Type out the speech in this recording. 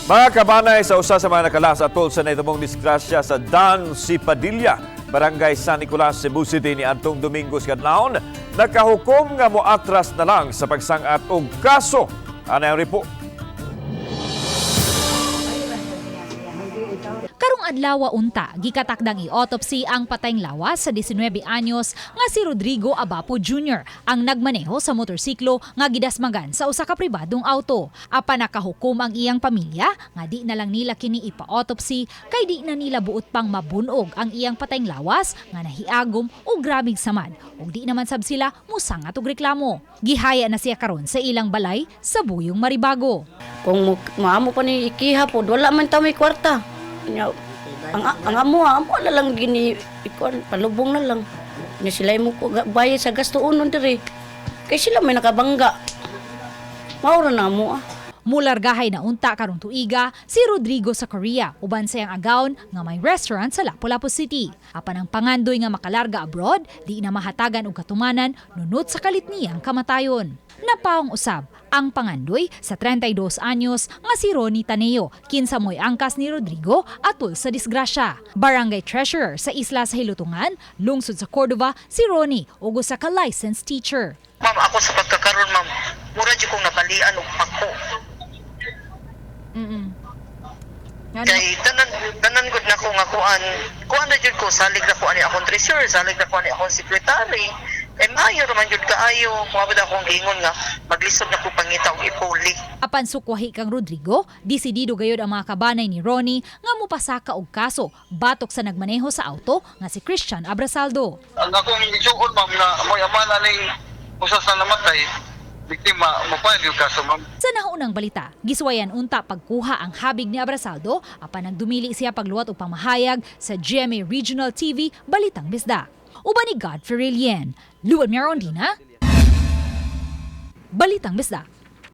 Mga kabanay sa usa sa mga nakalas atol sa nahitabong disgrasya sa Dan C. Padilla, Barangay San Nicolas, Cebu City ni adtong Domingo sa kadlawon, nakahukom nga moatras na lang sa pagsangat og kaso. Ano ang report? Karong adlaw unta, gikatakdang i-autopsy ang patayng lawas sa 19 anyos nga si Rodrigo Abapo Jr., ang nagmaneho sa motorsiklo nga gidasmagan sa usa ka pribadong auto. Apan nakahukom ang iyang pamilya nga di na lang nila kini ipa-autopsy kay di na nila buot pang mabunog ang iyang patayng lawas nga nahiagom o grabing samad ug di naman sab sila musangat og reklamo. Gihaya na siya karon sa ilang balay sa Buyong, Maribago. Kung maamo pa ni ikiha po, wala man ta may kwarta. Nya, ang amo na lang gini ikuan, palubong na lang. Nya sila mo ko bayad sa gasto unon diri. Kay sila may nakabangga. Maura na mo ah. Mulargahay na unta karong tuiga si Rodrigo sa Korea uban sa iyang agawon nga may restaurant sa Lapu-Lapu City. Apan ang pangandoy nga makalarga abroad di na mahatagan og katumanan nunot sa kalit niyang kamatayon. Napaong usab ang pangandoy sa 32 anyos nga si Ronnie Taneo, kinsa mo'y angkas ni Rodrigo atol sa disgrasya. Barangay treasurer sa isla sa Hilutungan, lungsod sa Cordova, si Ronnie ug usa ka licensed teacher. Ma'am, ako sa pagkakaroon, ma'am, mura jud kong nabalian og pako. Kay tanan tanan gud nako nga kuan, kuan na jud ko, salig na ko ani akong treasurer, salig na ko ani akong secretary. Kay maayo raman jud kaayo, moabot akong giingon nga maglisod na ko pangita og ipuli. Apan sukwahi kang Rodrigo, desidido gayod ang mga kabanay ni Ronnie nga mupasaka og kaso batok sa nagmaneho sa auto nga si Christian Abrasaldo. Ang akong igsuon, ma'am, nga mo'y amana ning usa sa namatay biktima, mo-file yung kaso, ma'am. Sa naunang balita, giswayan unta pagkuha ang habig ni Abrasaldo apan nagdumili siya pagluwat og pamahayag sa GMA Regional TV Balitang Bisdak. Uban ni Godfrey Lien, Luan Mirondina, Balitang Bisdak.